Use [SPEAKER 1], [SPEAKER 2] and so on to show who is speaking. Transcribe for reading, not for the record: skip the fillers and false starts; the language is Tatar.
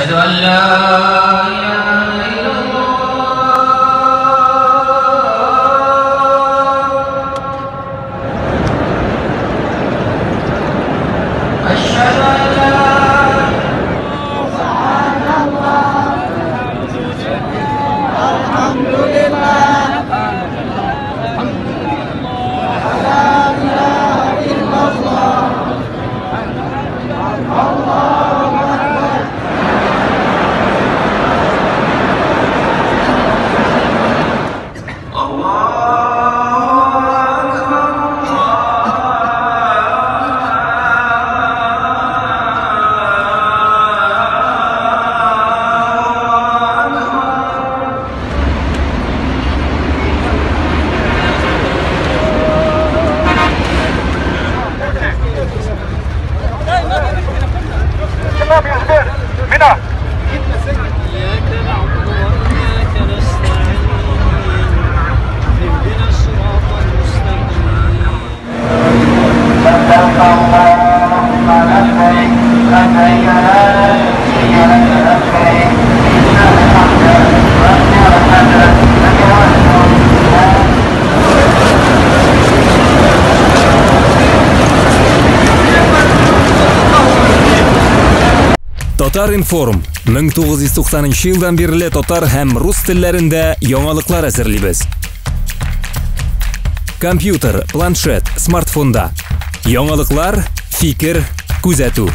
[SPEAKER 1] أشهد أن لا إله إلا الله. أشهد أن لا
[SPEAKER 2] سبحان الله الحمد لله لا إله إلا الله الله أكبر.
[SPEAKER 1] الله أكبر. الله أكبر.
[SPEAKER 3] تمام يا زبير منى.
[SPEAKER 4] إياك نعبد وإياك نستعين اهدنا الصراط المستقيم.
[SPEAKER 2] لبيك اللهم لبيك لبيك لا شريك لك لبيك إن الحمد والنعمة لك والملك.
[SPEAKER 5] Татар-информ 1990 елдан бирле татар һәм рус телләрендә яңалыклар әзерлибез. Компьютер, планшет, смартфонда. Яңалыклар, фикер, күзәтү.